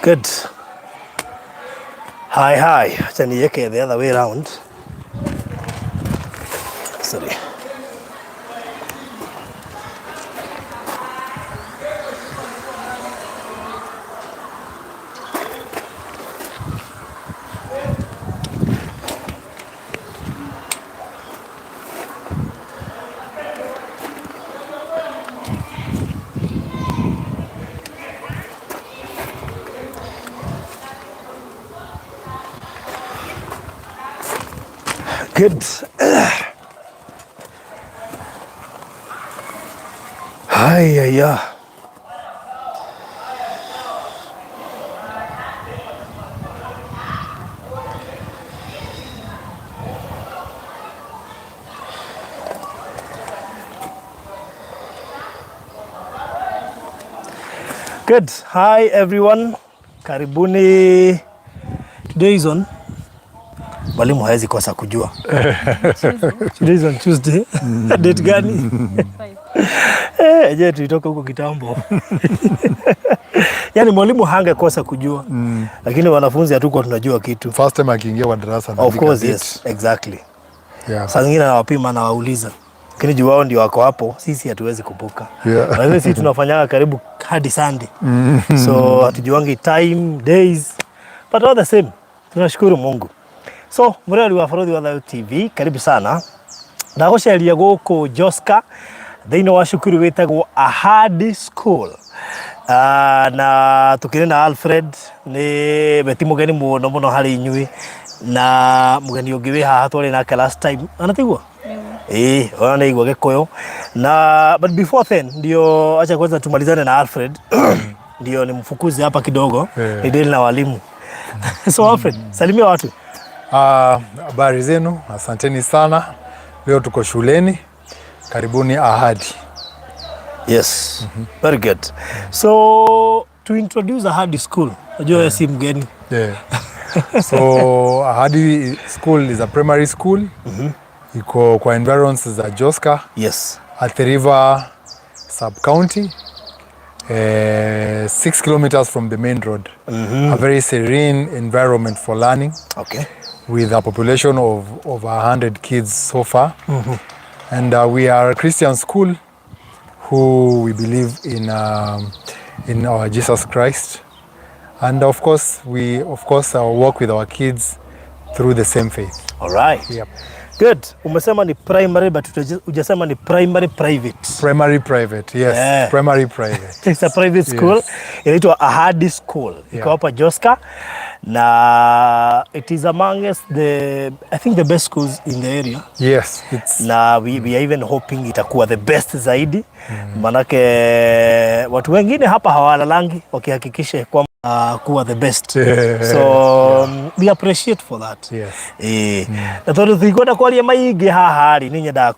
Good. Hi, hi. Acha niweke the other way round. Sorry. Good. Haya ya. Good. Hi everyone. Karibuni. Today is on. Mwalimu hawezi kosa kujua. Today is on Tuesday. Date gani? Eh, je, tulitoka huko kitambo. Yaani mwalimu hangekosa kujua. Lakini wanafunzi hatukuwa tunajua kitu. First time akiingia kwa darasa Of anaandika course, date. yes, exactly. Yeah. Saa zingine anawapima anawauliza, lakini juu wao ndio wako hapo, sisi hatuwezi kumbuka. Yeah. Kwa hivyo sisi tunafanyaga karibu hadi Sunday, so hatujuangi time days, but all the same tunashukuru Mungu. So mureri wa Bũrũri wa Thayũ TV, karibu sana ndagũceria gũkũ Joska thĩinĩ wa cukuru wĩtagwo Ahadi School. Na tukĩrĩ na Alfred nĩ we ti mũgeni mũno mũno harĩ inyuĩ na mũgeni ũngĩ wĩ haha twarĩ nake last time ana tiguo ĩĩ ona nĩ igua gĩkũyũ na but before then ndio acha kwanza tumalizane na Alfred ndio nimfukuze hapa kidogo Yeah. ni deal na walimu so Alfred salimia watu. Habari zenu, asanteni sana. Leo tuko shuleni, karibuni Ahadi. Yes. Very good. So to introduce Ahadi School, najua wewe si mgeni. Yeah. So Ahadi School is a primary school. Iko kwa environs za Joska at the River sub county, 6 kilometers from the main road. A very serene environment for learning with a population of over 100 kids so far. And we are a Christian school who we believe in our Jesus Christ. And of course, we of course work with our kids through the same faith. All right. Yep. Good. Umesema ni primary but hujasema ni primary private. Primary private, yes. Primary private. It's a private school. Inaitwa Ahadi School. Iko hapa Joska na it is amongst the, I think, the best schools in the area. Yes, it's Na we are even hoping itakuwa the best zaidi, manake watu wengine hapa hawalalangi wakihakikisha kwamba kuwa the best, so we appreciate for that. Eh, na tondu tutikwenda kwaria maingi haha ri ni nyendaga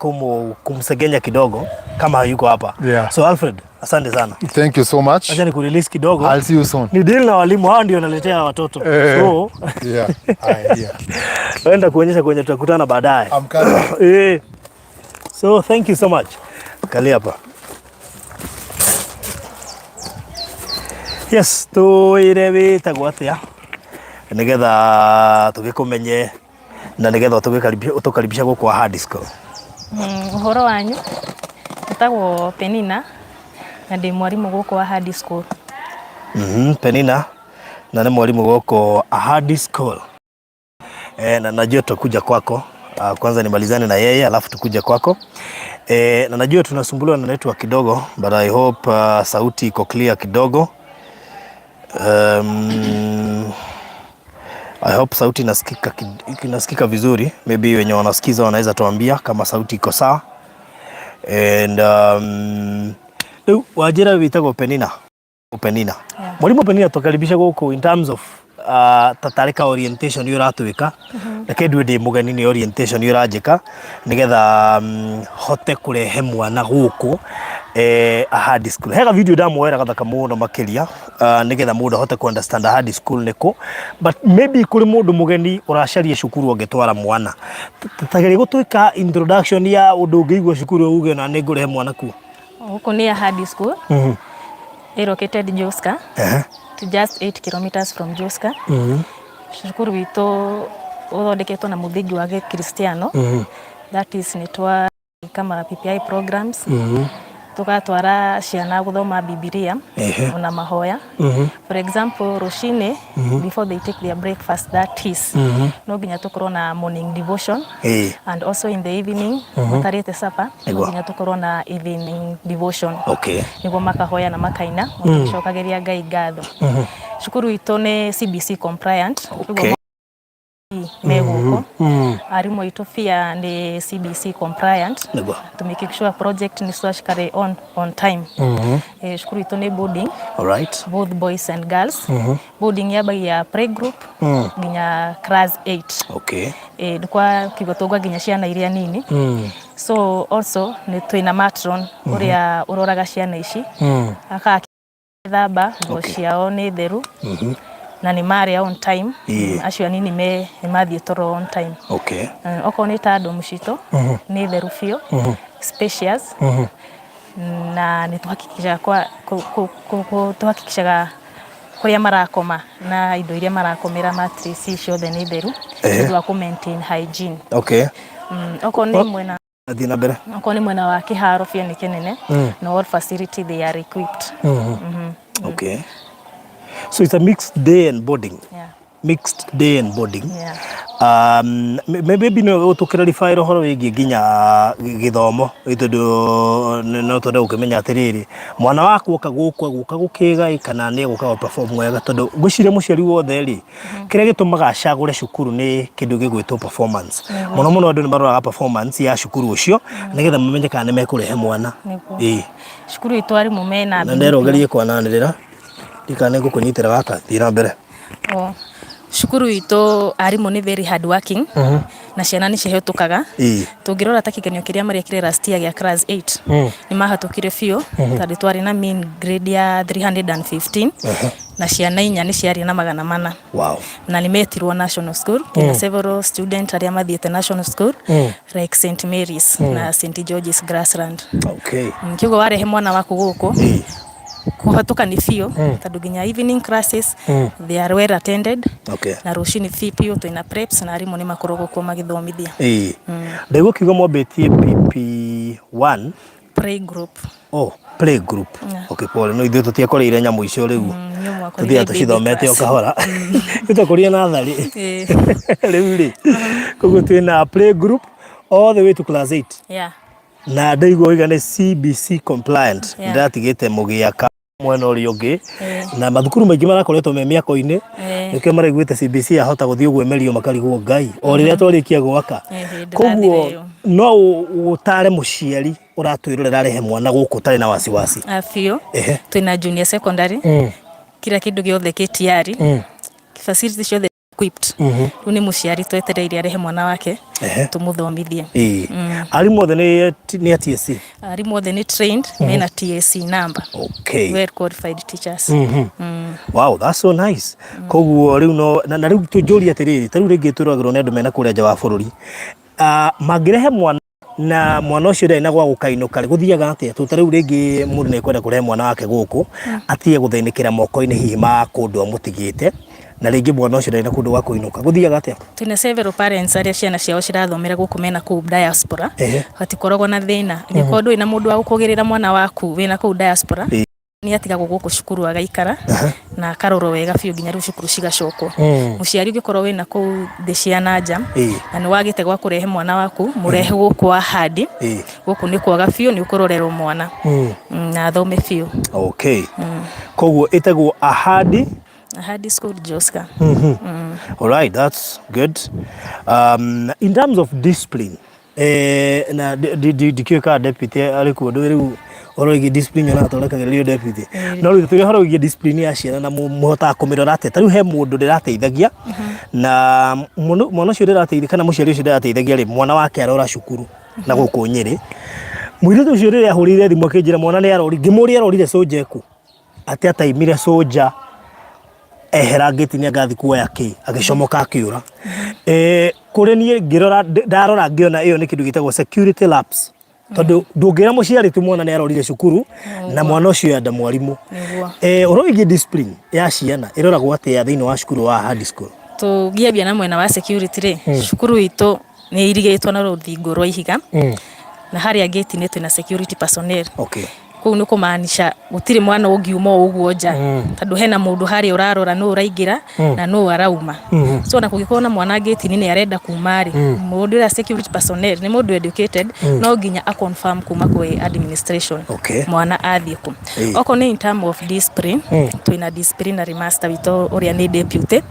kumsegenya kidogo kama hayuko hapa. So Alfred, asante sana. Thank you so much. Acha nikurelease kidogo. I'll see you soon. Ni deal na walimu hao ndio naletea watoto. So Yeah. Enda kuonyesha kwenye tutakutana baadaye. I'm coming. Eh. So thank you so much. Kalia hapa. Yes, twĩre wĩtagwo atĩa nĩgetha tũgĩkũmenye na nĩgetha ũtũkaribisha gũkũ Ahadi School. Ũhoro wanyu, njĩtagwo Penina na ndĩ mwarimũ gũkũ Ahadi School. Penina na nĩ mwarimũ gũkũ Ahadi School. E, na najua tutakuja kwako. Kwanza nimalizane na yeye alafu tukuje kwako. E, na najua tunasumbuliwa na network kidogo but I hope sauti iko clear kidogo. I hope sauti inasikika vizuri. Maybe wenye wanasikiza wanaweza tuambia kama sauti iko sawa. And rĩu wanjĩra wĩtagwo Penina. Penina. Mwalimu Penina tũkaribisha gũkũ in terms of tatarĩ ka orientation ũratwĩka, reke ndue ndĩ mũgeni nĩ orientation ũranjĩka nĩgetha hote kũrehe mwana gũkũ Ahadi School. Hega video ndamuoera gathaka mũno makĩria nĩgetha mũndũ ahote ku understand Ahadi School nĩkũ, but maybe kũrĩ mũndũ mũgeni ũracaria cukuru ũngĩtwara mwana, tageria gũtwĩka introduction ya ũndũ ũngĩigua cukuru uge na nĩ ngũrehe mwana kuo. Gũkũ nĩ Ahadi School, ĩ located Joska. just 8 kilometers from Joska. Cukuru witũ ũthondeketwo na mũthingi wa gĩkristiano. That is nĩ twa kama PPI programs, tũgatwara ciana gũthoma Bibilia ona mahoya. For example, rũcinĩ before they take their breakfast, that is no nginya tũkorwo na morning devotion, and also in the evening matarĩte supper, no nginya tũkorwo na evening devotion nĩguo makahoya na makaina magĩcokagĩria Ngai ngatho. Cukuru itũ nĩ CBC compliant. Me gũkũ arimũ aitũ pia nĩ CBC compliant to make sure project nĩ ciacikarĩ on time. Cukuru itũ nĩ boarding, both boys and girls. Boarding yambagia playgroup nginya class 8. Ndikwa kiugo tũgwa nginya ciana iria nini. So also nĩ twĩna matron ũrĩa ũroraga ciana ici, akathamba nguo ciao nĩ theru na nĩ marĩa on time. Acio anini me nĩ mathiĩ toro on time. Okorwo nĩ ta dorm citũ nĩ theru biũ, spacious, na nĩ tũhakikishaga kwa tũhakikishaga kũrĩa marakoma na indo iria marakomera, mattress ciothe nĩ theru nĩ ũndũ wa kũ maintain hygiene. Okorwo nĩ mwena Thiĩ na mbere. Okorwo nĩ mwena wa kĩharo bia nĩ kĩnene na all facility they are equipped. Okay. So it's a mixed day and boarding. Yeah. Mixed day and boarding. Yeah. Maybe no tũkĩrarify ũhoro wĩgiĩ nginya gĩthomo tondũ no twende gũkĩmenya atĩrĩrĩ, mwana waku oka gũkũ egũka gũkĩga kana nĩ egũka gũ perform wega, tondũ ngwĩciria mũciari wothe rĩ, kĩrĩa gĩtũmaga acagũre cukuru nĩ kĩndũ gĩgwĩtwo performance. Mũno mũno andũ nĩ maroraga performance ya cukuru ũcio nĩgetha mamenye kana nĩ mekũrehe mwana. Nĩguo. Cukuru itũ arimũ mena Na nderwo ngerie kwananĩrĩra ndikane ngũkũnyitĩra gaka. Thiĩ na mbere. Oh. Cukuru itũ arimũ nĩ very hard working na ciana nĩ cihetũkaga. Tũngĩrora ta kĩgeranio kĩrĩa marekire last year gĩa class 8, nĩ mahatũkire biũ tondũ twarĩ na mean grade ya 315 na ciana 4 nĩ ciarĩ na 400. Na nĩ metirwo national school. Twĩna several student arĩa mathiĩte national school like St Mary's na St George's Grassland. Kĩguo warehe mwana waku gũkũ, kũhetũka nĩ biũ tondũ nginya evening classes they are well attended. Na rũcinĩ biũ twĩna preps na arimũ nĩ makoragwo kuo magĩthomithia. Ndaigua kiugo mwambĩtie PP1. Play group. Oh, play group. Yeah. Okay, pole, no ithuĩ tũtiakoreire nyamũ icio rĩu. Inyuĩ mwakorire Tũthiaga baby tũcithomete o class. kahora. Tũkũrire natharĩ. Rĩu rĩ, koguo twĩna play group all the way to class 8. Na ndaigua oiga nĩ CBC compliant. Ndĩratigĩte mũgĩaka mwena ũrĩa ũngĩ na mathukuru maingĩ marakoretwo me mĩako-inĩ, nĩkĩo maraiguĩte CBC yahota gũthiĩ ũguo ĩmerio makarigwo Ngai o rĩrĩa twarĩkia gwaka. Hĩndĩ Koguo ĩrathira ĩyo. no ũtare mũciari ũratwĩrorera arehe mwana gũkũ ũtarĩ na wasiwasi? Ah, biũ. Twĩna junior secondary, kila kĩndũ gĩothe kĩ tayari, facility ciothe equipped. Rĩu nĩ mũciari twetereire arehe mwana wake tũmũthomithie. Arimũ othe nĩ a TSC? Arimũ othe nĩ trained, mena TSC number. Well qualified teachers. Wow, that's so nice. Koguo rĩu no na rĩu tũnjũrie atĩrĩrĩ, ta rĩu rĩngĩ twĩroragĩrwo nĩ andũ mena kũrĩa nja wa bũrũri. Ah, mangĩrehe mwana na mwana ũcio ndarĩ na gwa gũkainũka rĩ, gũthiaga atĩa? Tondũ ta rĩu rĩngĩ mũndũ nĩ ekwenda kũrehe mwana wake gũkũ atige gũthĩnĩkĩra moko-inĩ hihi ma kũndũ amũtigĩte, na rĩngĩ mwana ũcio ndarĩ na kũndũ gwa kũinũka. Gũthiaga atĩa? Twĩna several parents arĩa ciana ciao cirathomera gũkũ mena kũu diaspora. Hatikoragwo na thĩna. Angĩkorwo ndũrĩ na mũndũ wa gũkũgĩrĩra mwana waku wĩna kũu diaspora, nĩ atigagwo gũkũ cukuru agaikara na akarorwo wega biũ nginya rĩu cukuru cigacokwo. Mũciari ũngĩkorwo wĩna kũu thĩ cia na nja na nĩ wagĩte gwa kũrehe mwana waku, mũrehe gũkũ Ahadi. Gũkũ nĩ kwega biũ, nĩ ũkũrorerwo mwana na athome biũ. Okay. Koguo ĩtagwo Ahadi. Ahadi School Joska. All right, that's good. In terms of discipline, na ndikĩũĩ kana deputy arĩ kuo, ndũĩ rĩu ũhoro wĩgiĩ discipline nyonaga ta ũrekagĩrĩrio deputy, no rĩu tũrĩ ũhoro wĩgiĩ discipline ya ciana na mũhotaga kũmĩrora atĩa? Ta rĩu he mũndũ ndĩrateithagia na mwana ũcio ndĩrateithia kana mũciari ũcio ndĩrateithagia rĩ, mwana wake arora cukuru na gũkũ Nyĩrĩ. Mũirĩtu ũcio rĩrĩa ahũrĩire thimũ akĩnjĩra mwana nĩ arori, ngĩmũria arorire cũnja ĩkũ, atĩ ataimire cũnja ehera ngĩti-inĩ angathi kuoya kĩ, agĩcomoka akĩũra. Kũrĩ niĩ ngĩrora, ndarora ngĩona ĩyo nĩ kĩndũ gĩtagwo security lapse. Tondu ndũngĩra mũciari tu mwana nĩ arorire cukuru na mwana ũcio enda mwarimũ. Nĩguo. Ũhoro wĩgiĩ discipline ya ciana ĩroragwo atĩa thĩinĩ wa cukuru wa Ahadi School? Tũngĩambia na mwena wa security rĩ, cukuru itũ nĩ irigĩtwo na rũthingo rwa ihiga na harĩa gate-inĩ twĩna security personnel. Kũu nĩ kũmaanisha gũtirĩ mwana ũngiuma o ũguo nja, tondũ hena mũndũ harĩa ũrarora nũ ũraingĩra na nũ arauma. So ona kũngĩkorwo na mwana gate-inĩ nĩ arenda kuma rĩ, mũndũ ũrĩa security personnel nĩ mũndũ educated, no nginya a confirm kuma kwĩ administration mwana athiĩ kũ. Okorwo nĩ in term of discipline, twĩna disciplinary master witũ ũrĩa nĩ deputy,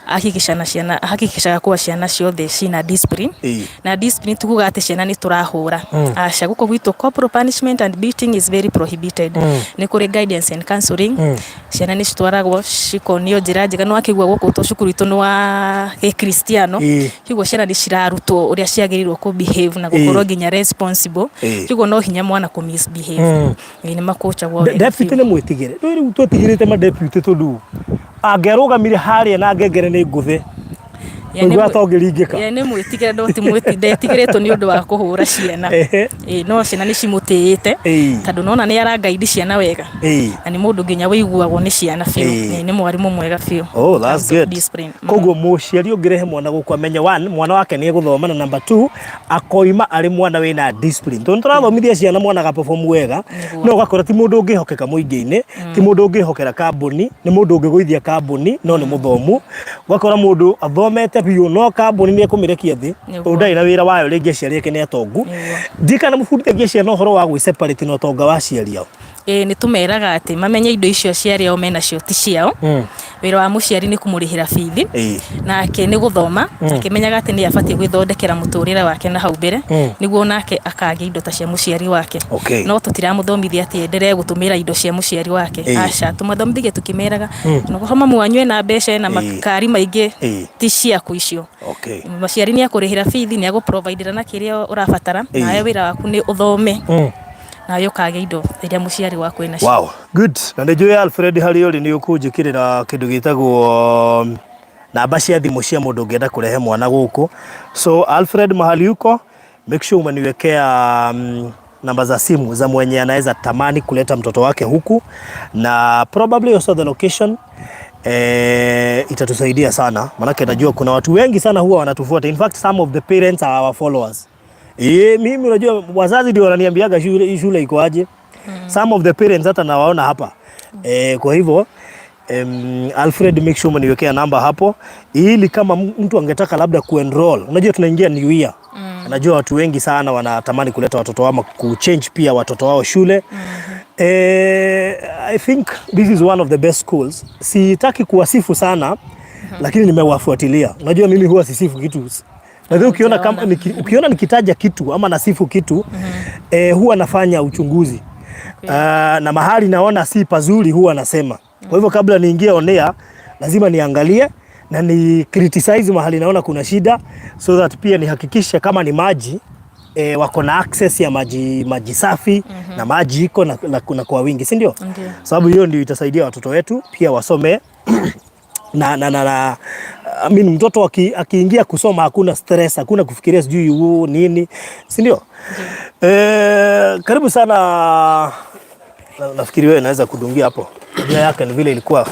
ahakikisha ciana ahakikishaga kuwa ciana ciothe cina discipline. Na discipline ti kuga atĩ ciana nĩ tũrahũra, aca. Gũkũ gwitũ corporal punishment and beating is very prohibited. Nĩ kũrĩ guidance and counseling, ciana nĩ citwaragwo cikonio njĩra njega. Nĩ wakĩigua gũkũ tũ cukuru itũ nĩ wa gĩkristiano, kĩguo ciana nĩ cirarutwo ũrĩa ciagĩrĩirwo kũ behave na gũkorwo nginya responsible. Kĩguo no hinya mwana kũ misbehave. Ĩĩ, nĩ makũchagwo wega Deputy biũ. Nĩ mwĩtigĩre rĩu twĩtigĩrĩte ma deputy tondũ angĩarũgamire harĩa na ngengere nĩ ngũthe. Ũigua ta ũngĩringĩka. Ye nĩ mwĩtigĩre, no ti ndetigĩrĩtwo nĩ ũndũ wa kũhũra ciana. Ĩĩ, no ciana nĩ cimũtĩĩte tondũ nona nĩ arangaidi ciana wega na nĩ mũndũ nginya wĩiguagwo nĩ ciana biũ. Ĩĩ, nĩ mwarimũ mwega biũ Oh, that's in terms of good. discipline. Koguo mũciari ũngĩrehe mwana gũkũ amenye, one, mwana wake nĩ egũthoma, na number two, akoima arĩ mwana wĩna discipline. Tondũ tũrathomithia ciana, mwana agaperform wega, no ũgakora ti mũndũ ũngĩhokeka mũingĩ-inĩ, ti mũndũ ũngĩhokera kambuni, nĩ mũndũ ũngĩgũithia kambuni, no nĩ mũthomu. Ũgakora mũndũ athomete biũ no kambuni nĩ ekũmĩrekia thĩ tondũ ndarĩ na wĩra wayo, rĩngĩ aciari ake nĩ atongu. Ndikana mũbundithagia ciana ũhoro wa gwĩ separate na ũtonga wa aciari ao? Ĩĩ, nĩ tũmeraga atĩ mamenye indo icio aciari ao menacio ti ciao. Wĩra wa mũciari nĩ kũmũrĩhĩra bithi, nake nĩ gũthoma akĩmenyaga atĩ nĩ abatiĩ gwĩthondekera mũtũrĩre wake na hau mbere, nĩguo nake akagĩa indo ta cia mũciari wake. No tũtiramũthomithia atĩ enderee gũtũmĩra indo cia mũciari wake. Aca, tũmathomithagia tũkĩmeraga onokorwo mamu wanyu ena mbeca, ena makari maingĩ, ti ciaku icio. Mũciari nĩ akũrĩhĩra bithi, nĩ agũprovidera na kĩrĩa ũrabatara, nawe wĩra waku nĩ ũthome, nawe ũkagĩa indo iria mũciari waku enacio. Wow, good. Na nĩ njũĩ Alfred harĩa ũrĩ nĩ ũkũnjĩkĩrĩra kĩndũ gĩtagwo namba cia thimũ cia mũndũ ũngĩenda kũrehe mwana gũkũ. So Alfred, mahali uko, make sure umeniwekea namba za simu za mwenye anaweza tamani kuleta mtoto wake huku na probably also the location. Itatusaidia sana manake najua kuna watu wengi sana huwa wanatufuata. In fact, some of the parents are our followers. Mimi unajua wazazi ndio wananiambiaga shule, hii shule iko aje. Some of the parents hata nawaona hapa. Kwa hivyo Alfred, make sure umeniwekea namba hapo ili kama mtu angetaka labda kuenroll. Unajua tunaingia new year. Najua watu wengi sana wanatamani kuleta watoto wao ama kuchange pia watoto wao shule. I think this is one of the best schools. Sitaki kuwasifu sana, lakini nimewafuatilia. Unajua mimi huwa sisifu kitu. Na ukiona kama ukiona nikitaja kitu ama nasifu kitu, huwa nafanya uchunguzi. Na mahali naona si pazuri huwa nasema. Kwa hivyo kabla niingie on air lazima niangalie na ni criticize mahali naona kuna shida, so that pia nihakikishe kama ni maji, wako na access ya maji, maji safi na maji iko na kwa wingi, si ndio? Ndio. Sababu hiyo ndio itasaidia watoto wetu pia wasome na I mean, mtoto akiingia kusoma hakuna stress, hakuna kufikiria sijui huu nini, si ndio? Karibu sana. Nafikiri wewe naweza kudungia hapo. Tabia yake ni vile ilikuwa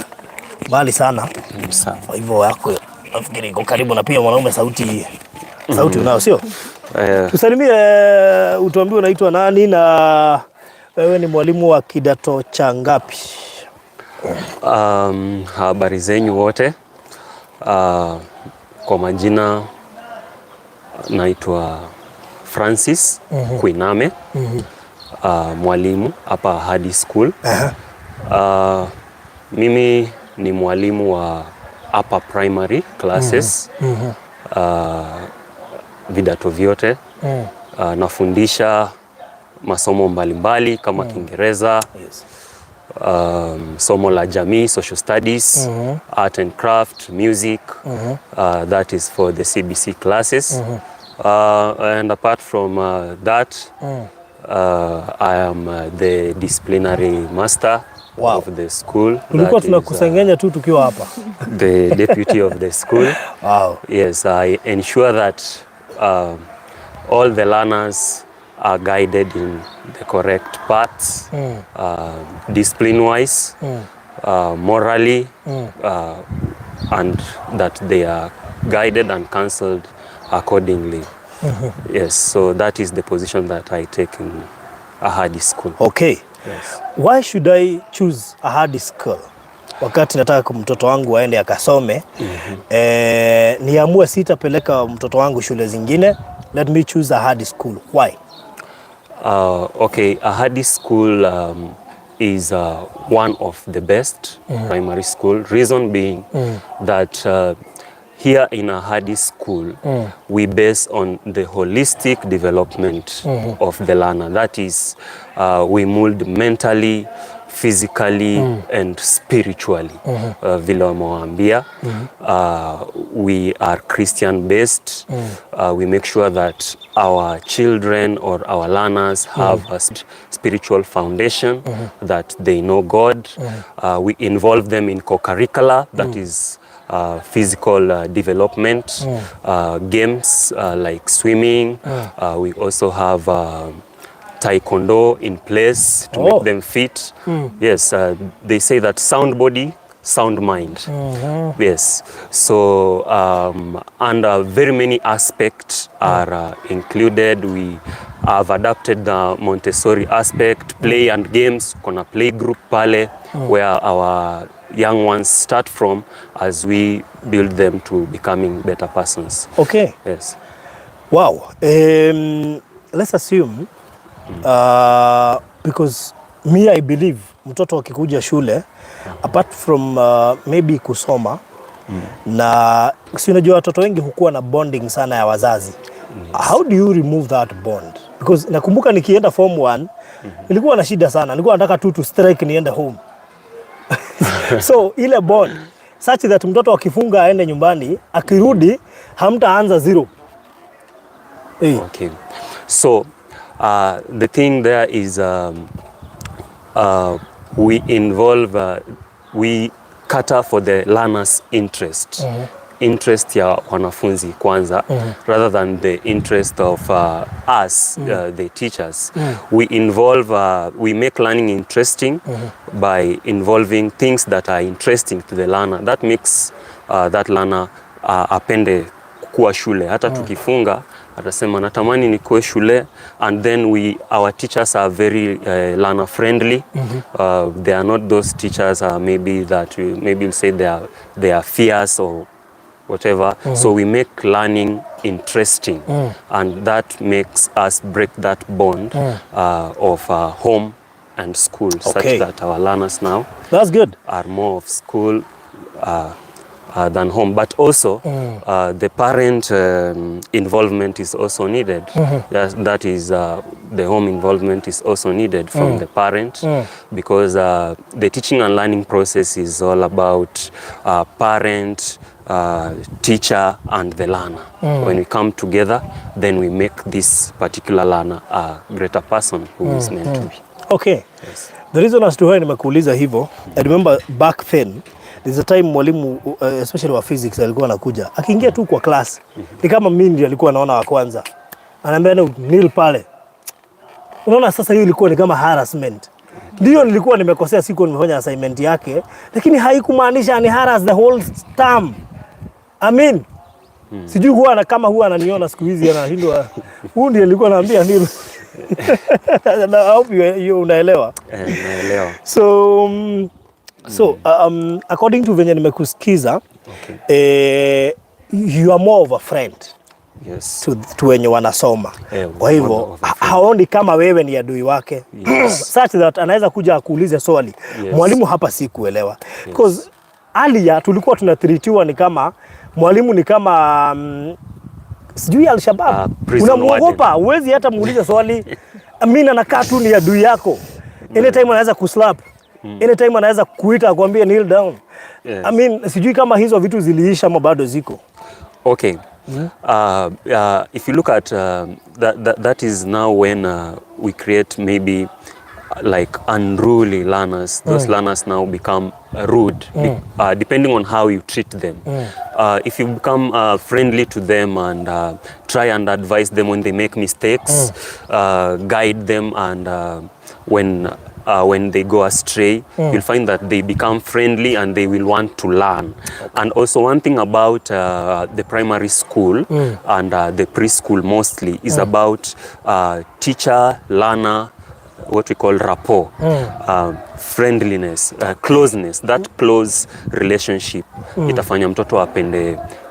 mbali sana. Sawa. Kwa hivyo yako nafikiri iko karibu, na pia mwanaume sauti unao, sio? Eh. Tusalimie, utuambie unaitwa nani na wewe ni mwalimu wa kidato cha ngapi? Habari zenyu wote. Kwa majina naitwa Francis Kuiname, mwalimu hapa Ahadi School. Mimi ni mwalimu wa upper primary classes, vidato vyote. Nafundisha masomo mbalimbali kama Kiingereza, somo la jamii, social studies, art and craft, music. That is for the CBC classes. And apart from that, I am the disciplinary master of the school. Tulikuwa That is, tunakusengenya tu tukiwa hapa. The deputy of the school. Yes, I ensure that all the learners are guided in the correct paths, discipline wise, morally, and that they are guided and counseled accordingly. Yes, so that is the position that I take in Ahadi School. Okay. Yes. Why should I choose Ahadi School? Wakati nataka mtoto wangu aende akasome, niamue sitapeleka mtoto wangu shule zingine, let me choose Ahadi School. Why? Okay, Ahadi School is one of the best primary school. Reason being that here in Ahadi School, we base on the holistic development of the learner. That is, we mold mentally, physically and spiritually. Vile wamewaambia, we are Christian based. We make sure that our children or our learners have a spiritual foundation, that they know God. We involve them in co-curricular, that is physical development, games like swimming. We also have taekwondo in place to make them fit. Yes, they say that sound body, sound mind. Yes. So, and very many aspects are included. We have adapted the Montessori aspect, play and games. Kuna play group pale where our young ones start from as we build them to becoming better persons. Okay. Yes. Wow. Let's assume because me, I believe mtoto akikuja shule, apart from maybe kusoma, na si unajua watoto wengi hukuwa na bonding sana ya wazazi. How do you remove that bond? Because nakumbuka nikienda form 1, nilikuwa na shida sana, nilikuwa nataka tu to strike niende home. So ile bond such that mtoto akifunga aende nyumbani, akirudi hamtaanza zero. Hey. Okay. So the thing there is we cater for the learner's interest. Interest ya wanafunzi kwanza, rather than the interest of us, the teachers. We make learning interesting by involving things that are interesting to the learner. That makes that learner apende kuwa shule. Hata tukifunga atasema, "Natamani nikuwe shule." And then our teachers are very learner friendly. They are not those teachers maybe that you, maybe you'll say they are fierce or whatever. So we make learning interesting and that makes us break that bond of home and school, such that our learners now That's good. Are more of school than home. But also, the parent involvement is also needed. That is, the home involvement is also needed from the parent because the teaching and learning process is all about parent, teacher, and the learner. When we come together, then we make this particular learner a greater person who is meant to be. Okay. Yes. The reason as to why nimekuuliza hivyo, I remember back then there's a time mwalimu, especially wa physics, alikuwa anakuja, akiingia tu kwa class, ni kama mimi ndiye alikuwa anaona wa kwanza, anaambia, "No, kneel pale." Unaona, sasa hiyo ilikuwa ni kama harassment. Ndio nilikuwa nimekosea, sikuwa nimefanya assignment yake, lakini haikumaanisha ni harass the whole term. I mean, sijui huwa na kama huwa ananiona siku hizi anashindwa. Huyu ndiye alikuwa anaambia kneel. I hope you unaelewa. Eh, naelewa. So according to venye nimekusikiza, you are more of a friend to wenye wanasoma. Eh, Kwa hivyo more of a friend. Haoni kama wewe ni adui wake, such that anaweza kuja akuulize swali, "Mwalimu, hapa sikuelewa." Because earlier tulikuwa tunatreatiwa ni kama mwalimu ni kama sijui Al-Shabaab. Prison Unamuogopa, huwezi hata muulize swali. Mimi anakaa tu ni adui yako. Anytime anaweza kuslap. Anytime anaweza kuita akwambie, "Kneel down." I mean, sijui kama hizo vitu ziliisha ama bado ziko. Okay. If you look at that is now when we create maybe like unruly learners. Those learners now become rude, depending on how you treat them. If you become friendly to them and try and advise them when they make mistakes, guide them, and when they go astray, you'll find that they become friendly and they will want to learn. And also one thing about the primary school and the preschool mostly is about teacher, learner, what we call rapport, friendliness, closeness. That close relationship itafanya mtoto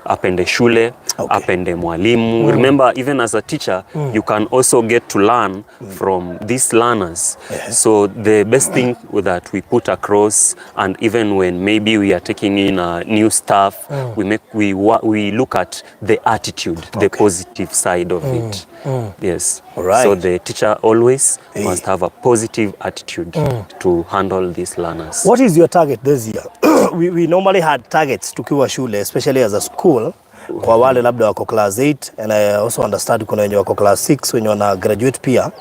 apende shule, apende mwalimu. Remember, even as a teacher, you can also get to learn from these learners. So the best thing that we put across, and even when maybe we are taking in new staff, we look at the attitude, the positive side of it. Yes. All right. So the teacher always must have a positive attitude to handle these learners. What is your target this year? We normally had targets tukiwa shule, especially as a school, kwa wale labda wako class 8, and I also understand kuna wenye wako class 6 wenye wana graduate pia.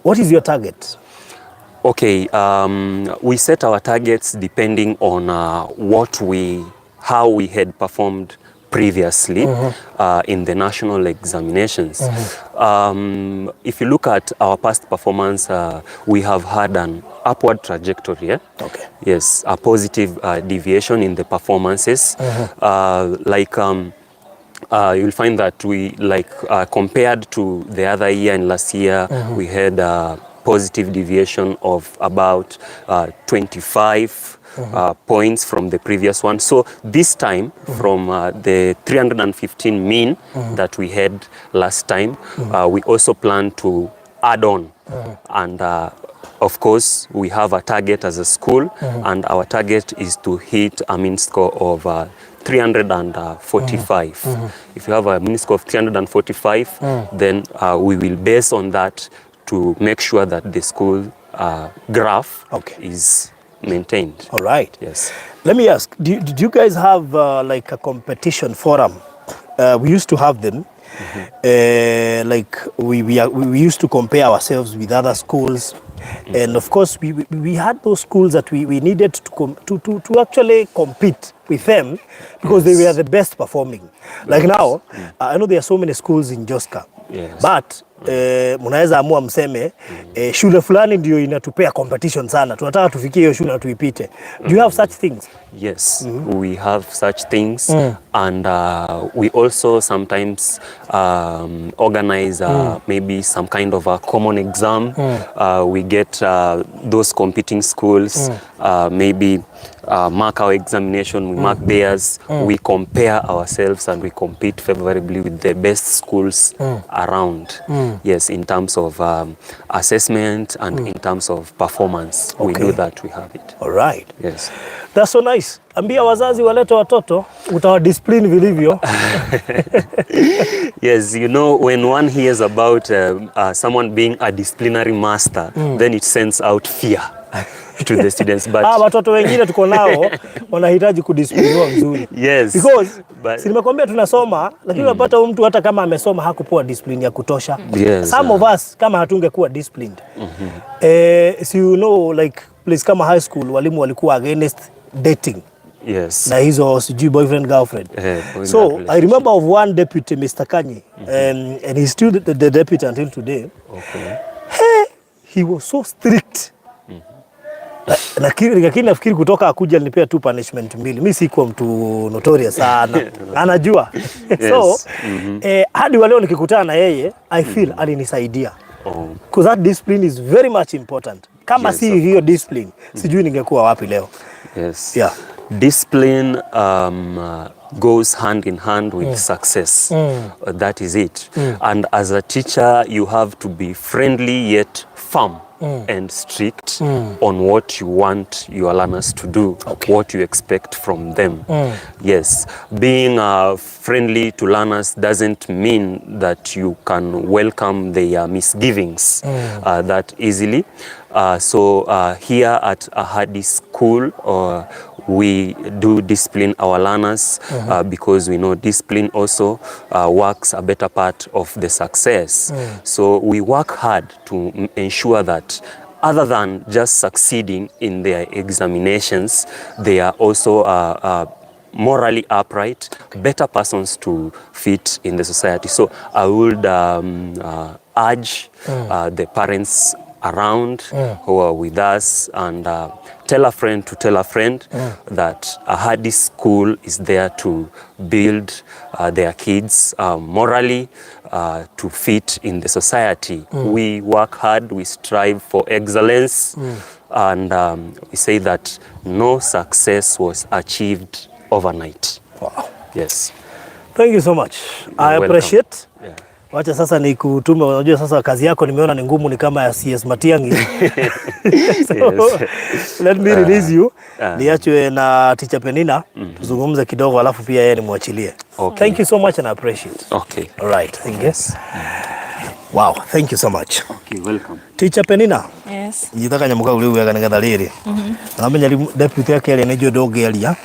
What is your target? Okay, we set our targets depending on how we had performed previously in the national examinations. If you look at our past performance, we have had an upward trajectory. Eh? Okay. Yes, a positive deviation in the performances. Like, you'll find that we like compared to the other year and last year, we had a positive deviation of about 25 points from the previous one. So this time, from the 315 mean that we had last time, we also plan to add on, and of course we have a target as a school, and our target is to hit a mean score of 345. If you have a mean score of 345, then we will base on that to make sure that the school graph is maintained. All right. Yes. Let me ask, did you guys have like a competition forum? We used to have them. Like we used to compare ourselves with other schools. And of course, we had those schools that we needed to actually compete with them because they were the best performing. Like now, I know there are so many schools in Joska. But mnaweza amua mseme shule fulani ndio inatupea competition sana, tunataka tufikie hiyo shule na tuipite. Do you have such things? Yes, we have such things, and we also sometimes organize maybe some kind of a common exam. We get those competing schools, maybe mark our examination, we mark theirs, we compare ourselves and we compete favorably with the best schools around. Yes, in terms of assessment and in terms of performance, we do that, we have it. All right. Yes. That's so nice. Ambia wazazi walete watoto, utawadiscipline vilivyo. Yes, when one hears about someone being a disciplinary master, then it sends out fear to the students. But Ah, watoto wengine tuko nao wanahitaji kudiscipliniwa vizuri. Because si nimekwambia tunasoma, lakini unapata huyu mtu hata kama amesoma hakupewa discipline ya kutosha. Some of us kama hatungekuwa disciplined. Si you know, like place kama high school walimu walikuwa against dating na hizo sijui boyfriend girlfriend. Boyfriend So I relationship. Remember of one deputy, Mr. Kanyi, and he's still the deputy until today. He was so strict. Lakini nafikiri kutoka akuja alinipea tu punishment mbili. Mi sikuwa mtu notorious sana, anajua. So hadi wa leo nikikutana na yeye, I feel alinisaidia because that discipline is very much important. Kama si of hiyo discipline, sijui ningekuwa wapi leo. Discipline goes hand in hand with success. That is it. And as a teacher, you have to be friendly yet firm and strict on what you want your learners to do, what you expect from them. Yes, being friendly to learners doesn't mean that you can welcome their misgivings that easily. So here at Ahadi School, we do discipline our learners because we know discipline also works a better part of the success. So we work hard to ensure that Other than just succeeding in their examinations, they are also morally upright, better persons to fit in the society. So I would urge the parents around who are with us and tell a friend to tell a friend that Ahadi School is there to build their kids morally to fit in the society. We work hard, we strive for excellence, and we say that no success was achieved overnight. Wow. Yes. Thank you so much. I Welcome. Appreciate. Wacha sasa nikutume, unajua sasa kazi yako nimeona ni ngumu, ni kama ya CS Matiang'i. So, let me release you. Niachwe na Teacher Penina tuzungumze kidogo, alafu pia yeye nimwachilie. Okay. Thank you so much and I appreciate. Okay. All right, thank you. Wow, thank you so much. Okay, welcome. Teacher Penina. Yes. Nyita kanyamũ kau rĩu wega nĩgetha rĩrĩ namenya rĩu deputy akĩaria nĩ njũĩ ndũngĩaria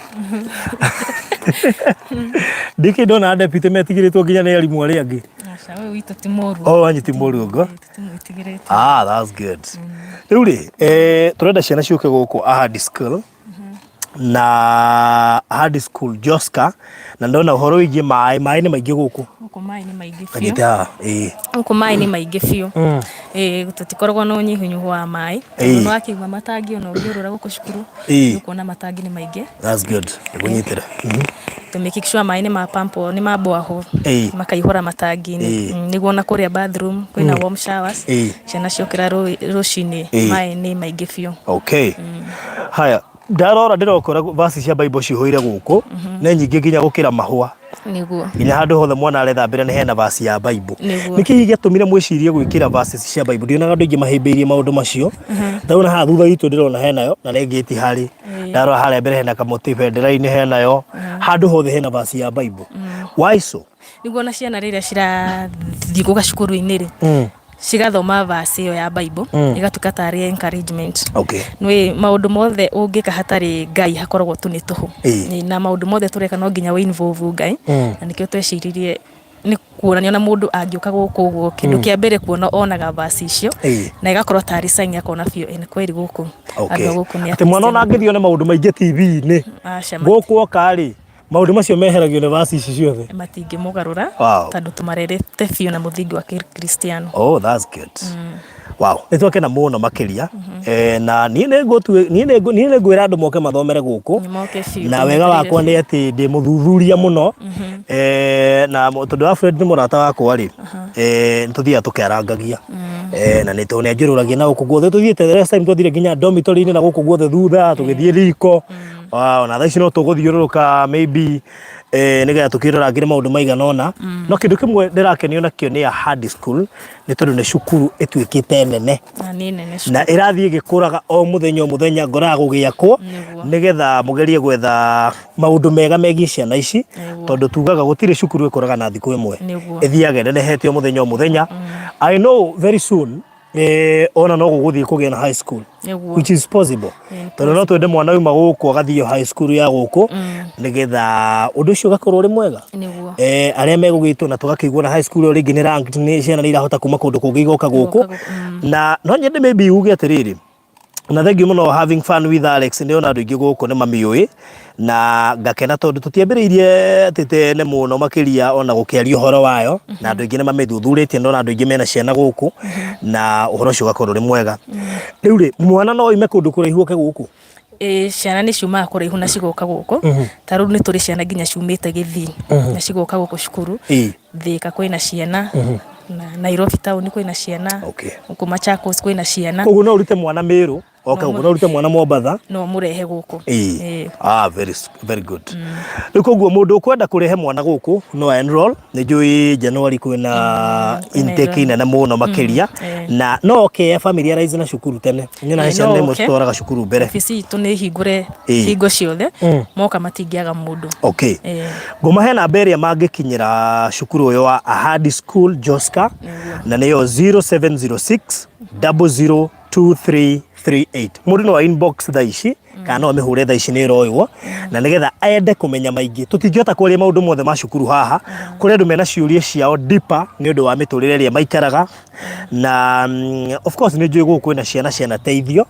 ndikĩ ndona deputy metigĩrĩtwo nginya nĩ arimũ arĩa angĩ. Aca, ũyũ witũ ti mũru. Oh, wanyu ti mũru ũguo. Tũtimwĩtigĩrĩte. Ah, that's good. Rĩu rĩ, tũrenda ciana ciũke gũkũ Ahadi School na Ahadi School Joska, na ndona ũhoro wĩgiĩ maĩ, maĩ nĩ maingĩ gũkũ. Gũkũ maĩ nĩ maingĩ biũ. Kanyite haha, ĩĩ. Gũkũ maĩ nĩ maingĩ biũ. Ĩĩ, tũtikoragwo na ũnyihunyihu wa maĩ. Tondũ nĩwakĩigua matangi, ona ũngĩũrũra gũkũ cukuru nĩũkuona matangi nĩ maingĩ. That's good. Nĩngũnyitĩra. Tũ make sure maĩ nĩ ma pump nĩ ma borehole makaihũra matangi-inĩ. Nĩguo ona kũrĩa bathroom kwĩna warm showers. Ciana ciokĩra rũcinĩ maĩ nĩ maingĩ biũ. Okay. Haya, ndarora ndĩrokora verse cia Bible cihũire gũkũ nĩ nyingĩ nginya gũkĩra mahũa. Nĩguo. Nginya handũ hothe mwana arethambĩra nĩ hena verse ya Bible. Nĩguo. Nĩkĩ gĩatũmire mwĩcirie gwĩkĩra verses cia Bible? Ndionaga andũ aingĩ mahĩmbĩirie maũndũ macio. Ndauona haha thutha witũ ndĩrona henayo na nĩ ngĩti harĩ. Ndarora harĩa mbere hena kamũtĩ bendera-inĩ henayo. Handũ hothe hena verse ya Bible. Why so? Nĩguo ona ciana rĩrĩa cirathiĩ gũka cukuru-inĩ rĩ, cigathoma verse ĩyo ya Bible, ĩgatuĩka tarĩ encouragement. Nĩ maũndũ mothe ũngĩka hatarĩ Ngai hakoragwo tu nĩ tũhũ. Na maũndũ mothe tũreka no nginya wĩ involve Ngai. Na nĩkĩo tweciririe nĩ kuonania ona mũndũ angĩũka gũkũ ũguo, kĩndũ kĩa mbere kuona onaga verse icio na ĩgakorwo tarĩ sign, akona biũ ĩ nĩ kweri gũkũ andũ a gũkũ nĩ Atĩ mwana ona angĩthiĩ one maũndũ maingĩ TV-inĩ Aca, gũkũ oka rĩ, maũndũ macio meheragio nĩ verse ici ciothe. Matingĩmũgarũra tondũ tũmarerete biũ na mũthingi wa Kĩkristiano. Oh, that's good. Wow, nĩ twakena mũno makĩria. Na niĩ nĩ niĩ nĩ ngwĩra andũ moke mathomere gũkũ. Nĩ moke biũ. Na wega wakwa nĩ atĩ ndĩ mũthuthuria mũno. Na tondũ Alfred nĩ mũrata wakwa rĩ, nĩ tũthiaga tũkĩarangagia. Na nĩ tondũ nĩ anjũrũragia na gũkũ guothe tũthiĩte, the last time twathire nginya dormitory-inĩ na gũkũ guothe thutha tũgĩthiĩ riko. Wow, na thaa ici no tũgũthiũrũrũka maybe nĩgetha tũkĩrorangĩre maũndũ maigana ũna. No kĩndũ kĩmwe ndĩrakenio nakĩo nĩ Ahadi School nĩ tondũ nĩ cukuru ĩtuĩkĩte nene Na nĩ nene. Na ĩrathiĩ ĩgĩkũraga o mũthenya o mũthenya, ngoraga gũgĩakwo nĩgetha mũgerie gwetha maũndũ mega megiĩ ciana ici, tondũ tugaga gũtirĩ cukuru ĩkũraga na thikũ ĩmwe, ĩthiaga ĩnenehete o mũthenya o mũthenya. I know very soon ona no gũgũthiĩ kũgĩa na high school, which is possible, tondũ no twende mwana auma gũkũ agathiĩ high school ya gũkũ nĩgetha ũndũ ũcio ũgakorwo ũrĩ mwega. Arĩa megũgĩtwo na tũgakĩigua na high school ĩyo rĩngĩ nĩ ranked, nĩ ciana nĩ irahota kuma kũndũ kũngĩ igoka gũkũ. Igoka gũkũ. Na no nyende maybe uge atĩrĩrĩ, na thank you mũno having fun with Alex, nĩ ona andũ aingĩ gũkũ nĩ mamiũĩ na ngakena tondũ tũtiambĩrĩirie atĩ tene mũno makĩria ona gũkĩaria ũhoro wayo, na andũ aingĩ nĩ mamĩthuthurĩtie, ndona andũ aingĩ mena ciana gũkũ na ũhoro ũcio ũgakorwo ũrĩ mwega. Rĩu rĩ, mwana no oime kũndũ kũraihu oke gũkũ? Ĩĩ, ciana nĩ ciumaga kũraihu na cigoka gũkũ. Ta rĩu nĩ tũrĩ ciana nginya ciumĩte Gĩthii na cigoka gũkũ cukuru. Thika kwĩna ciana, na Nairobi town kwĩna ciana, gũkũ Machakos kwĩna ciana. Koguo no ũrute mwana Meru oke gũkũ, no ũrute mwana Mombatha no mũrehe gũkũ. Ĩĩ. Ah, very, very good. Rĩu koguo mũndũ ũkwenda kũrehe mwana gũkũ no enroll, nĩ njũĩ January kwĩna intake nene mũno makĩria, na no oke familiarize na cukuru tene. Nyona ciana no imwe oke. tutwaraga cukuru mbere. Obici itũ nĩ hingũre hingo ciothe, moka matingĩaga mũndũ. Ngũmahe namba ĩrĩa mangĩkinyĩra cukuru ũyũ wa Ahadi School Joska, na nĩyo 0706 002338. Mũndũ no inbox thaa ici. Kana no amĩhũre thaa ici nĩ ĩroywo, na nĩgetha ende kũmenya maingĩ. Tũtingĩhota kwaria maũndũ mothe ma cukuru haha, kũrĩ andũ mena ciũria ciao deeper nĩ ũndũ wa mĩtũrĩre ĩrĩa maikaraga. Na of course nĩ njũĩ gũkũ kwĩna ciana cianateithio,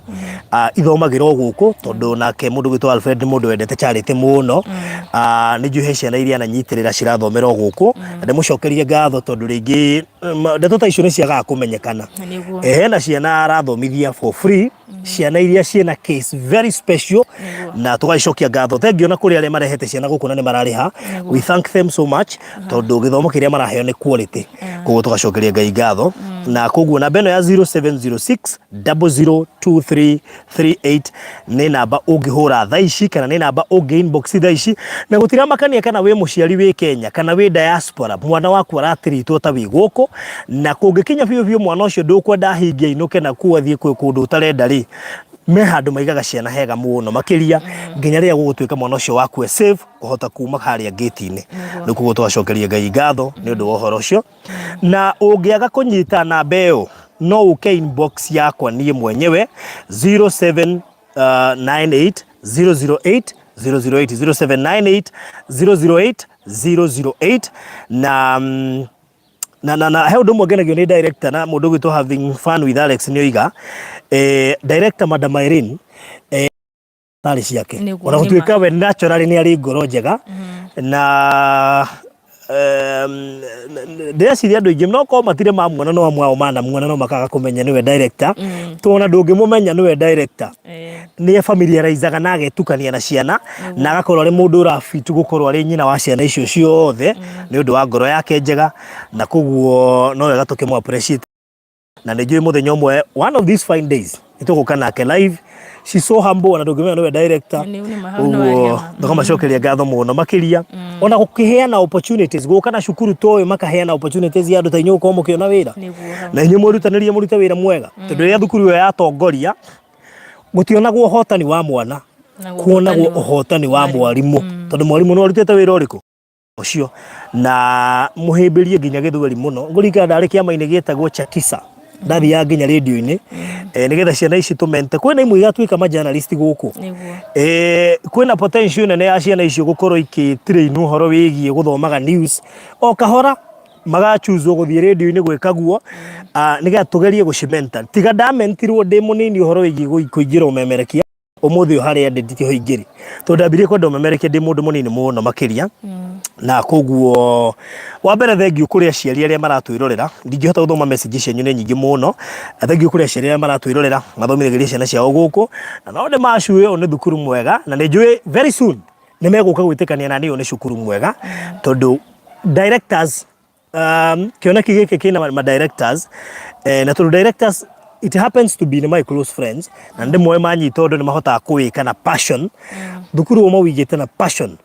ithomagĩra o gũkũ, tondũ nake mũndũ ũgwĩtwo Alfred nĩ mũndũ wendete charity mũno. Nĩ njũĩ he ciana iria ananyitĩrĩra cirathomera o gũkũ, na ndĩmũcokerie ngatho tondũ rĩngĩ ndeto ta icio nĩ ciagaga kũmenyekana. Nĩguo. Hena ciana arathomithia for free, ciana iria ciĩna case very special, na tũgagĩcokia ngatho thengiũ na kũrĩ arĩa marehete ciana gũkũ na nĩ mararĩha. We thank them so much, tondũ gĩthomo kĩrĩa maraheo nĩ quality. Koguo tũgacokeria Ngai ngatho. Na koguo namba ĩno ya 0706 002338 nĩ namba ũngĩhũra thaa ici, kana nĩ namba ũngĩ inbox thaa ici, na gũtiramakania kana wĩ mũciari wĩ Kenya kana wĩ diaspora, mwana waku aratiritwo ta wĩ gũkũ, na kũngĩkinya biũ biũ mwana ũcio ndũkwenda ahingie ainũke na kuo athiĩ kwĩ kũndũ ũtarenda rĩ, me handũ maigaga ciana hega mũno makĩria nginya rĩrĩa gũgũtuĩka mwana ũcio waku e safe kũhota kuma harĩa gate-inĩ. Rĩu koguo tũgacokeria Ngai ngatho nĩ ũndũ wa ũhoro ũcio. Na ũngĩaga kũnyita namba ĩyo, no ũke inbox yakwa niĩ mwenyewe, 07 98 008 008, 0798 008 008. Na na he ũndũ ũmwe ngenagio nĩ director na mũndũ ũgwĩtwo Having Fun with Alex nĩ oiga, director Madam Irene, tarĩ ciake. Nĩguo, ona nĩ gũtuĩka we naturally nĩ arĩ ngoro njega, na ndĩreciria andũ aingĩ no korwo matirĩ mamuona, no amwe ao manamuona no makaga kũmenya nĩwe director, tondũ ona ndũngĩmũmenya nĩwe director. Nĩ familiarizaga na agetukania na ciana, na agakorwo arĩ mũndũ ũrabitu gũkorwo arĩ nyina wa ciana icio ciothe nĩ ũndũ wa ngoro yake njega, na koguo no wega tũkĩmũ appreciate. Na nĩ njũĩ mũthenya ũmwe, one of these fine days, nĩ tũgũka nake live. She's so humble, ona ndũngĩmenya nĩwe director. Nĩ ma, hau nĩ Ũguo waria ma. tũkamacokeria ngatho mũno makĩria, ona gũkĩheana opportunities gũka na cukuru toĩ makaheana opportunities ya andũ ta inyuĩ gũkorwo mũkĩona wĩra. Nĩguo hau. Na inyuĩ mwĩrutanĩrie mũrute wĩra mwega, tondũ rĩrĩa thukuru ĩyo yatongoria, gũtionagwo ũhotani wa mwana, Na kuonagwo ũhotani wa ũhotani wa mwarimũ, tondũ mwarimũ nĩ arutĩte wĩra ũrĩkũ ũcio. Na mũhĩmbĩrie nginya gĩthweri mũno. Ngũririkana ndarĩ kĩama-inĩ gĩtagwo Chakisa, ndathiaga nginya rĩndio-inĩ, nĩgetha ciana ici tũmente. Kwĩna imwe igatuĩka ma journalist gũkũ. Kwĩna potential nene ya ciana icio gũkorwo ikĩ-train ũhoro wĩgiĩ gũthomaga news o kahora, magachuzwo gũthiĩ rĩndio-inĩ gwĩka guo, nĩgetha tũgerie gũcimenta. Tiga ndamentirwo ndĩ mũnini ũhoro wĩgiĩ kũingĩra ũmemerekia, ũmũthĩ ũyũ harĩa ndĩ ndikĩho ingĩrĩ, tondũ ndambirie kwenda ũmemerekia ndĩ mũndũ mũnini mũno makĩria. Na koguo wa mbere, thengiũ kũrĩ aciari arĩa maratwĩrorera. Ndingĩhota gũthoma message cianyu, nĩ nyingĩ mũno. Thengiũ kũrĩ aciari arĩa maratwĩrorera mathomithagĩria ciana ciao gũkũ, na no ndĩmacue ũyũ nĩ thukuru mwega, na nĩ njũĩ very soon nĩ megũka gwĩtĩkania na niĩ ũyũ nĩ cukuru mwega, tondũ directors, kĩoneki gĩkĩ kĩna ma directors, na tondũ directors, it happens to be my close friends, na ndĩmoĩ manyita ũndũ nĩ mahotaga kũwĩka na passion. Thukuru ũyũ mawĩigĩte na passion,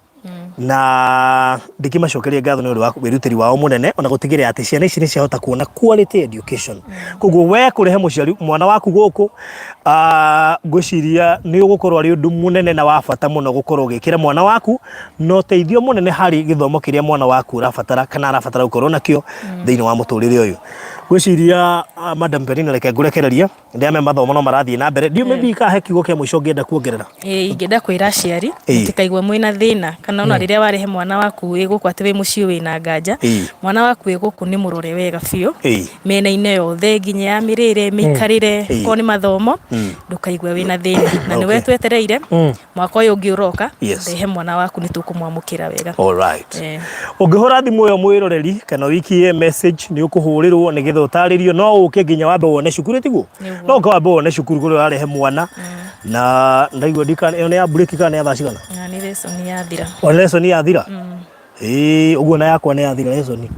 na ndĩkĩmacokeria ngatho nĩ ũndũ wa wĩrutĩri wao mũnene, ona gũtigĩrĩra atĩ ciana ici nĩ ciahota kuona quality education. Koguo we kũrehe mũciari mwana waku gũkũ, ngwĩciria nĩ ũgũkorwo arĩ ũndũ mũnene na wa bata mũno gũkorwo ũgĩkĩra mwana waku na ũteithio mũnene harĩ gĩthomo kĩrĩa mwana waku ũrabatara kana arabatara gũkorwo nakĩo thĩinĩ wa mũtũrĩre ũyũ. Ngwĩciria, Madam Penina, reke ngũrekererie ndĩame mathomo no marathiĩ na mbere. Ndiũ maybe kahe kiugo kĩa mũico ũngĩenda kuongerera. Ĩĩ, ingĩenda kwĩra aciari mũtikaigwe mwĩna thĩna, kana ona rĩrĩa warehe mwana waku wĩ gũkũ atĩ wĩ mũciĩ wĩna nganja. Mwana waku wĩ gũkũ nĩ mũrore wega biũ mĩena-inĩ yothe, nginya ya mĩrĩre, mĩikarĩre, okorwo nĩ mathomo, ndũkaigue wĩna thĩna. Na nĩwe twetereire mwaka ũyũ ũngĩ ũroka. Rehe mwana waku, nĩ tũkũmwamũkĩra wega. All right. Ũngĩhũra thimũ ĩyo, mwĩroreri, kana ũikie message, nĩ ũkũhũrĩrwo nĩgetha ũtarĩrio. No ũke nginya wambe wone cukuru, tiguo? Nĩguo. No ũke wambe wone cukuru kũrĩa ũrarehe mwana. Na ndaigua ndika ĩyo nĩ ya break kana nĩ ya thaa cigana? Na nĩ lesson yathira. O lesson yathira. Ĩĩ, ũguo na yakwa nĩ yathira lesson.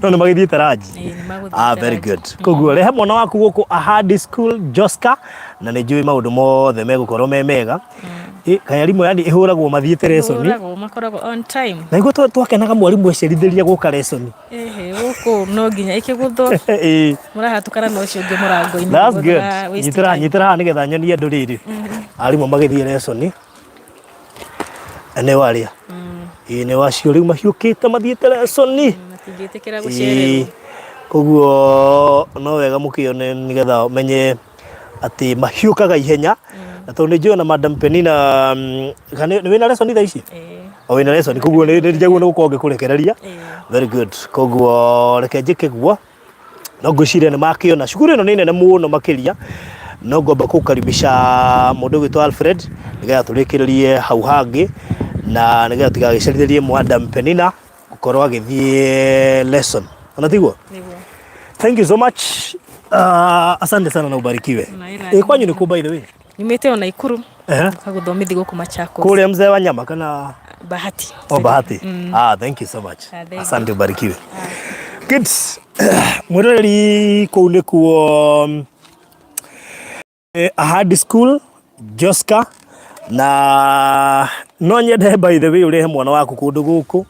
No nĩ magĩthiĩte ranji. Ĩĩ, nĩ magũthiĩte Very ranji. good. Koguo rehe mwana waku gũkũ Ahadi School Joska, na nĩ njũĩ maũndũ mothe megũkorwo me mega. Ĩ, kaĩ arimũ yani ĩhũragwo mathiĩte lesson? Hũragwo, makoragwo on time. Na nĩguo twakenaga mwarimũ ecerithĩria gũka lesson. Ehe, gũkũ no nginya ĩkĩgũthwo. Mũrahatũkana na ũcio ũngĩ mũrango-inĩ. That's good. Mũgũthaga waste Nyitĩra time. nyitĩra haha nĩgetha nyonie andũ rĩrĩ. Arimũ magĩthiĩ lesson. Nĩ warĩa. Ĩĩ, nĩ wacio rĩu mahiũkĩte mathiĩte lesson. Matingĩtĩkĩra gũcererwo. Koguo no wega mũkĩone nĩgetha menye. Atĩ mahiũkaga ihenya na tondũ nĩ njũĩ na Madam Penina kana nĩ wĩna lesson thaa ici? Ĩĩ. O wĩna lesson, koguo nĩ njagĩrĩirwo nĩ gũkorwo ngĩkũrekereria. Ĩĩ. Very good. Koguo reke njĩke guo, no ngwĩciria nĩ makĩona cukuru ĩno nĩ nene mũno makĩria. No ngomba kũkaribisha mũndũ ũgwĩtwo Alfred nĩgetha tũrĩkĩrĩrie hau hangĩ na nĩgetha tũtigagĩcerithĩrie Madam Penina gũkorwo agĩthiĩ lesson, ona tiguo? Nĩguo. Thank you so much. Asante sana na ubarikiwe. Na ira. Ĩ, kwanyu nĩ kũ, by the way? Nyumĩte o Naikuru. Gũthomithi gũkũ Machakos. Kũrĩa mzee wa nyama kana? Bahati. Oh, Bahati. Ah, thank you so much. Ah, thank you. Asante, ubarikiwe. Good. Mwĩroreri, kũu nĩkuo Ahadi School, Joska, na no nyende, by the way, ũrehe mwana waku kũndũ gũkũ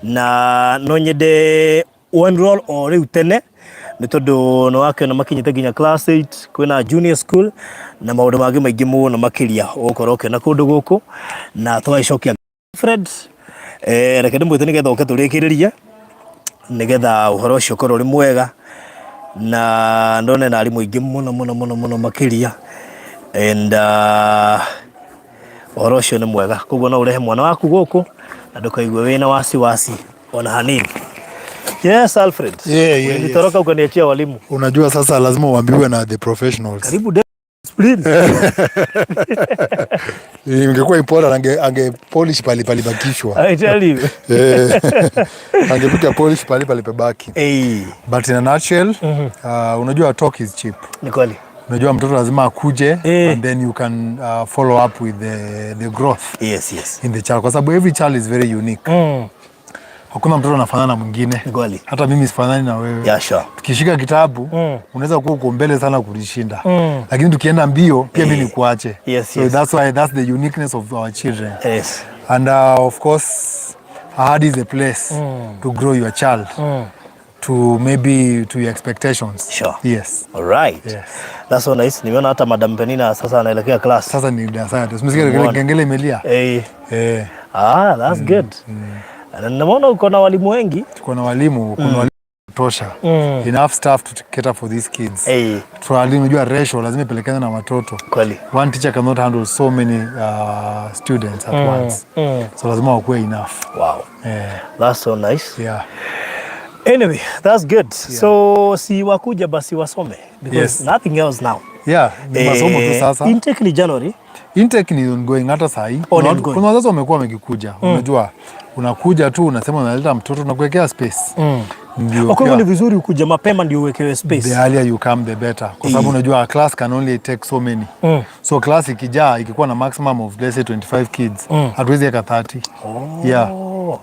na no nyende enroll o rĩu tene nĩ tondũ nĩ wakĩona makinyĩte nginya class 8, kwĩna junior school na maũndũ mangĩ maingĩ mũno makĩria ũgũkorwo ũkĩona kũndũ gũkũ. Na tũgagĩcokia Fred, reke ndĩmwĩte nĩgetha ũke tũrĩkĩrĩrie nĩgetha ũhoro ũcio ũkorwo ũrĩ mwega na ndone na arimũ aingĩ mũno mũno mũno mũno makĩria and ũhoro ũcio nĩ mwega. Koguo no ũrehe mwana waku gũkũ na ndũkaigue wĩna wasiwasi ona hanini. Yes, Alfred. Yeah. Nilitoroka ukaniachia walimu. Unajua sasa lazima uambiwe na the professionals. Karibu discipline. Ingekuwa important ange polish pali palibakishwa. I tell you. Eh, angepiga polish pali palipebaki. Hey, But in a nutshell, unajua talk is cheap. Ni kweli. Unajua mtoto lazima akuje Eh. and then you can follow up with the growth in the child, kwa sababu every child is very unique. Hakuna mtoto anafanana na mwingine. Ni kweli. Hata mimi sifanani na wewe. Tukishika kitabu unaweza kuwa uko mbele sana kulishinda, lakini tukienda mbio pia mimi nikuache. So that's why that's the uniqueness of our children. And of course, Ahadi is a place to grow your child to maybe to your expectations. Yes. All right. Yes. That's so nice. Nimeona hata Madam Penina sasa anaelekea class. Sasa ni darasani. Umesikia Umeona. kengele imelia? Eh. Eh. Ah, that's good. Na naona uko na walimu wengi. Tuko na walimu, kuna walimu tosha. Enough staff to cater for these kids. Eh, Tuna unajua ratio lazima ipelekane na watoto. Kweli. One teacher cannot handle so many students at once. So lazima wakuwe enough. Wow. Eh, That's so nice. yeah. Anyway, that's good. So si wakuja basi wasome because nothing else now. Yeah, ni masomo tu Eh, sasa. Intake ni January. Intake ni ongoing hata saa hii. Oh, ni ongoing. Kuna wazazi wamekuwa wamekikuja. Unajua, unakuja tu unasema unaleta mtoto na kuwekea space. Ndio. Kwa hivyo pia ni vizuri ukuja mapema ndio uwekewe space. The earlier you come, the better. Kwa sababu unajua a class can only take so many. So class ikijaa, ikikuwa na maximum of, let's say, 25 kids, hatuwezi weka 30. Yeah.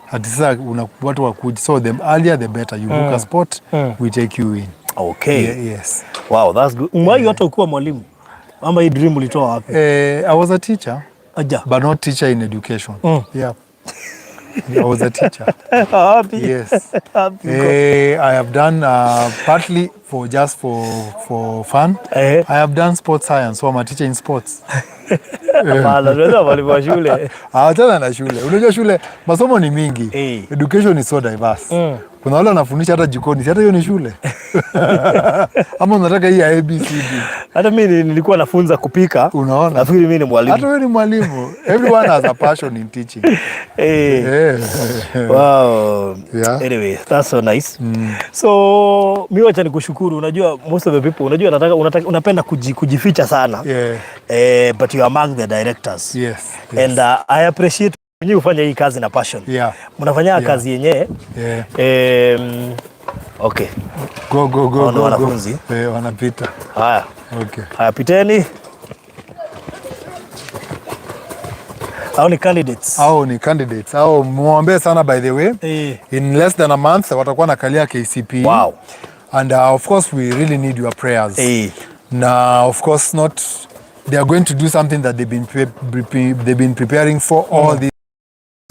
Hati sasa watu wakuja. So the earlier the better. You book a spot, we take you in. Okay. Yeah, yes. Wow, that's good. Umewahi hata ukiwa mwalimu? Ama hii dream ulitoa wapi? Eh, I was a teacher, Aja. but not teacher in education. Yeah. I was a teacher. Wapi? Yes. Wapi uko? Eh, I have done partly for just for fun. Eh. I have done sports science, so I'm a teacher in sports. Hapana, tunaweza mwalimu wa shule. Achana na shule. Unajua shule masomo ni mingi. Eh. Education is so diverse. Kuna wale wanafundisha hata jikoni, si hata hiyo ni shule? Ama unataka hii ya ABCD? Hata mimi nilikuwa nafunza kupika. Unaona? Nafikiri mimi ni mwalimu. Hata wewe ni mwalimu. Everyone has a passion in teaching. Eh. Eh. Wow. Yeah. Anyway, that's so nice. So mi wacha nikushukuru. Unajua most of the people, unajua nataka, unataka unapenda kujificha sana. Eh, but you are among the directors. Yes. And I appreciate nyinyi hufanya hii kazi na passion. Mnafanya kazi yenyewe. Okay. Go, go, go, Hawa ni go, go. wanafunzi. Eh, wanapita. Haya. Okay. Haya, piteni. Hao ni candidates. Hao ni candidates. Hao muombe sana, by the way. Eh. In less than a month watakuwa nakalia KCPE. Wow. And of course we really need your prayers. Eh. Na of course not, they are going to do something that they've been preparing for all this.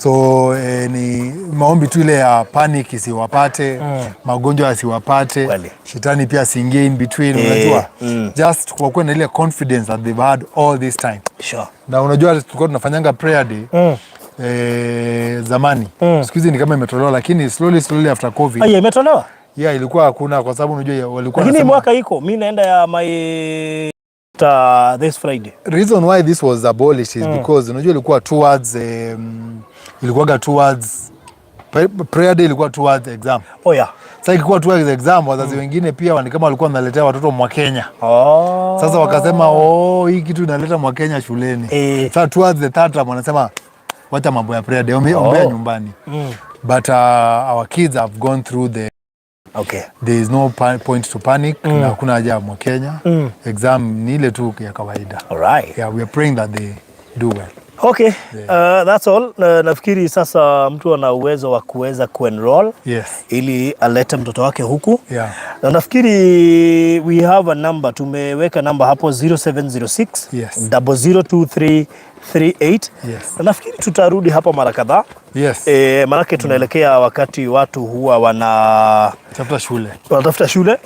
So ni maombi tu ile ya panic isiwapate, magonjwa yasiwapate, Kweli. Shetani pia asiingie in between, Eh, unajua. Just kwa kuwa na ile confidence that they've had all this time. Na unajua tulikuwa tunafanyanga prayer day zamani. Siku hizi ni kama imetolewa, lakini slowly slowly after COVID. Aya, imetolewa? Yeah, ilikuwa hakuna kwa sababu unajua walikuwa Lakini wanasema mwaka iko, mi naenda ya my After this Friday. Reason why this was abolished is because unajua ilikuwaga towards prayer day, ilikuwa towards exam. Oh yeah. Sasa ikikuwa towards exam, wazazi wengine pia ni kama walikuwa wanaletea watoto Mwakenya. Oh. Sasa wakasema, "Oh, hii kitu inaleta Mwakenya shuleni." Sasa towards the third term wanasema, "Wacha mambo ya prayer day, ombea nyumbani." But our kids have gone through the there is no point to panic na hakuna haja ya Mwakenya. Exam ni ile tu ya kawaida. All right. Yeah, we are praying that they do well. Okay, that's all. Nafikiri sasa mtu ana uwezo wa kuweza kuenroll ili alete mtoto wake huku. Na nafikiri we have a number, tumeweka namba hapo 0706 002338. Na nafikiri tutarudi hapa mara kadhaa. Manake tunaelekea wakati watu huwa wana Tafuta shule. Wanatafuta shule,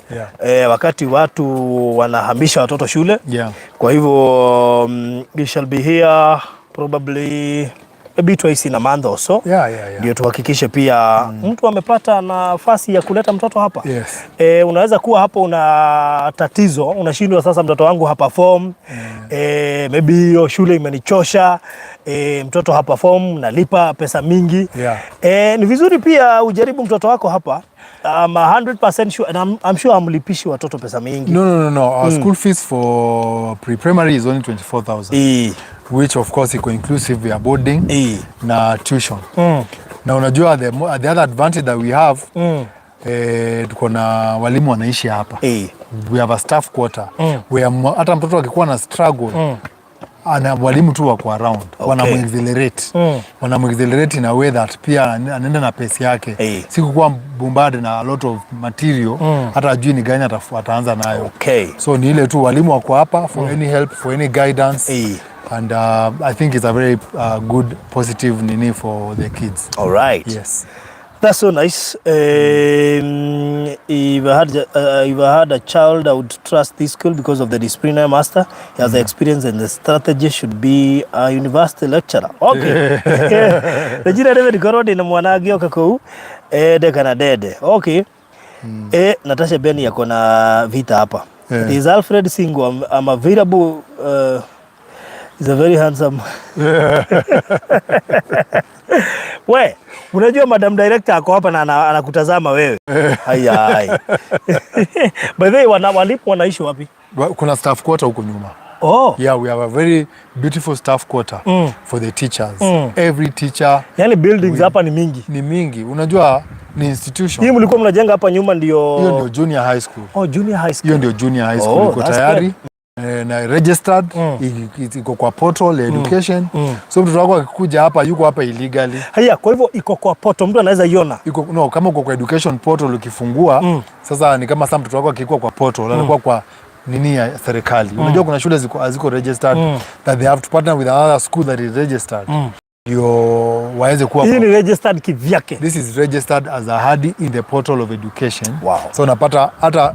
wakati watu wanahamisha watoto shule. Kwa hivyo we shall be here probably maybe twice in a month or so, ndio tuhakikishe pia mtu amepata nafasi ya kuleta mtoto hapa. Unaweza kuwa hapo una tatizo, unashindwa sasa, mtoto wangu haperform, maybe hiyo shule imenichosha, mtoto haperform, nalipa pesa mingi. Ni vizuri pia ujaribu mtoto wako hapa. I'm 100% sure, and I'm sure hamlipishi watoto pesa mingi. No. Our school fees for pre-primary is only 24,000, which of course iko inclusive ya boarding na tuition. Na unajua the other advantage that we have, tuko na walimu wanaishi hapa. We have a staff quarter where hata mtoto akikuwa na struggle, ana walimu tu wako around, wanamuaccelerate, wanamuaccelerate in a way that pia anaenda na pace yake, si kukuwa bombarded na a lot of material, hata ajui ni gani ataanza nayo. So ni ile tu walimu wako hapa for any help, for any guidance, and I think it's a very good positive nini for the kids. All right. Yes. That's so nice. If I had a child, I would trust this school because of the disciplinary master. He has the experience and the strategy, should be a university lecturer. Okay. Regina David Korodi na mwana agĩoka kũu ende kana dede. Okay. Natasha Beni yako na vita hapa. It is Alfred Singo. I'm available. He's a very handsome. We, unajua Madam Director ako hapa na anakutazama wewe. Haya hai. By the way, walimu wanaishi wapi? Kuna staff quarter huko nyuma. Oh. Yeah, we have a very beautiful staff quarter for the teachers. Every teacher Yaani buildings hapa ni mingi. Ni mingi. Unajua ni institution. Hii mlikuwa mnajenga hapa nyuma ndio Hiyo ndio junior high school. Oh, junior high school. Hiyo ndio junior high school Oh, iko that's tayari na registered, iko kwa portal ya education. So mtoto wako akikuja hapa, yuko hapa illegally. Haya, kwa hivyo iko kwa portal, mtu anaweza iona. Iko, no, kama uko kwa education portal ukifungua, sasa ni kama sasa mtoto wako akikuwa kwa portal, anakuwa kwa nini ya serikali. Unajua kuna shule ziko haziko registered, that they have to partner with another school that is registered ndio waweze kuwa Hii ni registered kivyake. This is registered as Ahadi in the portal of education. So unapata hata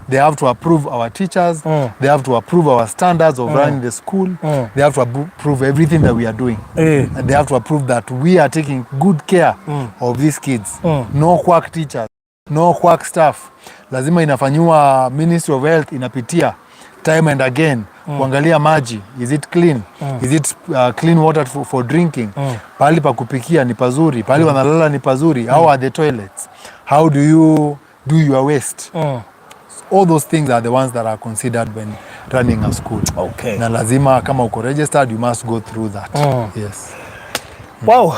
they have to approve our teachers, they have to approve our standards of running the school, they have to approve everything that we are doing. And they have to approve that we are taking good care of these kids. No quack teachers, no quack staff. Lazima inafanyiwa Ministry of Health inapitia time and again kuangalia maji, is it clean, is it clean water for drinking, pahali pa kupikia ni pazuri, pahali wanalala ni pazuri, how are the toilets, how do you do your waste? All those things are the ones that are considered when running a school. Na lazima kama uko registered, you must go through that. Yes. Wow.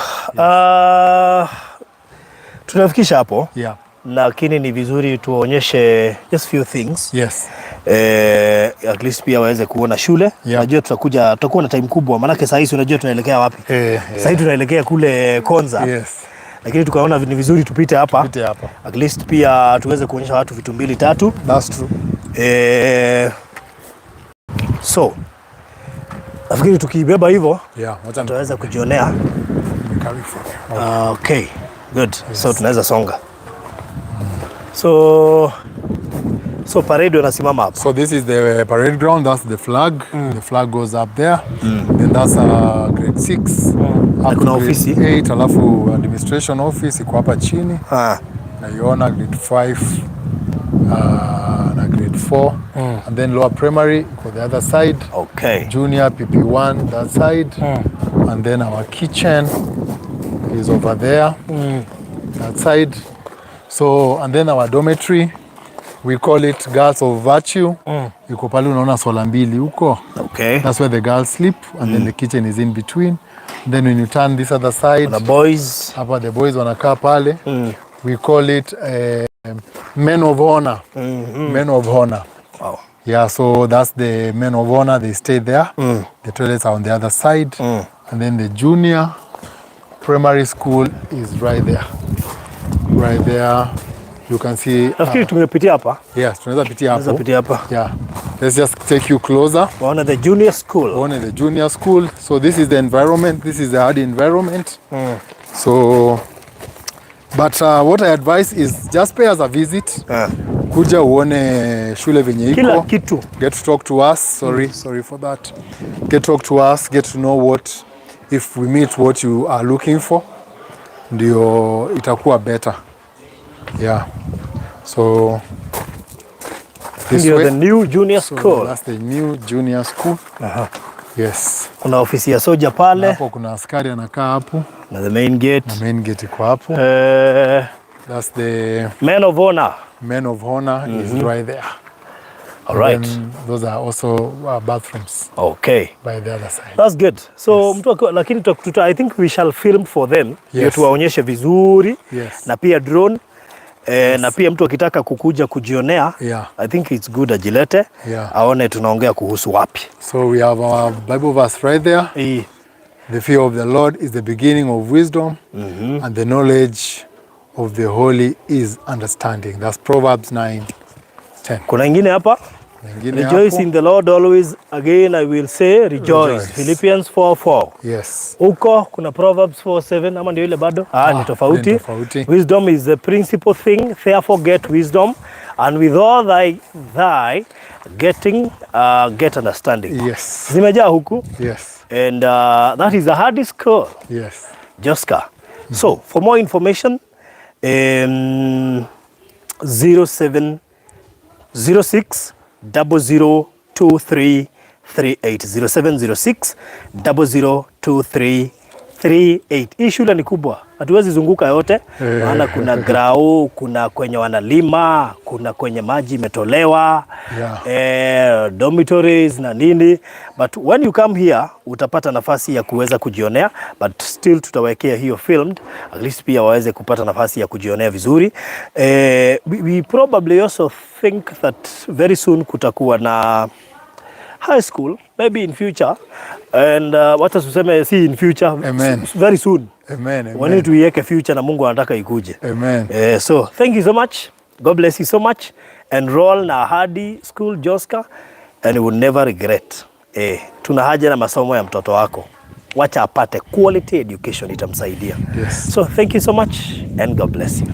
Tunafikisha hapo, lakini ni vizuri tuonyeshe just few things, at least pia waweze kuona shule. Najua tutakuja, tutakuwa na time kubwa, maanake saa hizi unajua tunaelekea wapi? Saa hii tunaelekea kule Konza, lakini tukaona ni vizuri tupite hapa, Pite hapa. At least pia tuweze kuonyesha watu vitu mbili tatu. That's true. So nafikiri tukiibeba hivyo Yeah, wacha tutaweza kujionea. Carry for. Okay, good. So tunaweza songa. So parade wanasimama hapa. So this is the parade ground. That's the flag. The flag goes up there. Then that's grade 6 up Na to kuna grade ofisi. 8, alafu administration office iko hapa chini. Naiona grade 5 na grade 4, and then lower primary iko for the other side. Junior PP1 that side. And then our kitchen is over there, that side. So, and then our dormitory, we call it Girls of Virtue. Iko pale unaona sola mbili huko. That's where the girls sleep, and then the kitchen is in between. Then when you turn this other side, Kuna boys. Hapa the boys wanakaa pale. We call it Men of Honor. Men of Honor. Yeah, so that's the Men of Honor. They stay there. The toilets are on the other side. And then the junior primary school is right there. Right there. You can see. Nafikiri tumepitia hapa. Yes, tunaweza pitia Tunaweza hapo. pitia hapa. Yeah. Let's just take you closer. Waona the junior school. One the junior school. So this is the environment. This is the Ahadi environment. So, but what I advise is just pay us a visit. Kuja uone shule venye Kila iko. Kitu. Get to talk to us. Sorry, sorry for that. Get to talk to us. Get to know what if we meet what you are looking for. Ndio itakuwa better. Yeah. So this Ndio way. the new junior So school. that's the new junior school. Yes. Kuna ofisi ya soja pale Hapo kuna askari anakaa hapo. Na the main gate. Na main gate iko hapo. That's the Men of Honor. Men of Honor is right there. All right. Then those are also bathrooms by the other side. That's good. So mtu lakini I think we shall film for them ndio tuwaonyeshe vizuri na pia drone na pia mtu akitaka kukuja kujionea, I think it's good ajilete aone tunaongea kuhusu wapi. So we have our Bible verse right there. The fear of the Lord is the beginning of wisdom, and the knowledge of the holy is understanding. That's Proverbs 9:10. Kuna ingine hapa. Nyingine Rejoice hapo. In the Lord always. Again I will say rejoice. Rejoice. Philippians 4:4. Huko kuna Proverbs 4:7 ama ndio ile bado? Ah, ni tofauti. Ni tofauti. Wisdom is the principal thing, therefore get wisdom, and with all thy getting, get understanding. Zimejaa huku. And that is the Ahadi School. Joska. So, for more information, 0706 002338, 0706 002338. Hii shule ni kubwa, hatuwezi zunguka yote, maana kuna grau, kuna kwenye wanalima, kuna kwenye maji imetolewa, dormitories na nini, but when you come here utapata nafasi ya kuweza kujionea, but still tutawekea hiyo filmed at least pia waweze kupata nafasi ya kujionea vizuri. We probably also think that very soon kutakuwa na high school, maybe in future, and wacha tuseme si in future, Amen. Very soon. Amen. Amen. Wani tuiweke future na Mungu anataka ikuje. Amen. So thank you so much. God bless you so much. Enroll na Ahadi School Joska and you will never regret. Tuna haja na masomo ya mtoto wako. Wacha apate quality education, itamsaidia. Yes. So thank you so much and God bless you.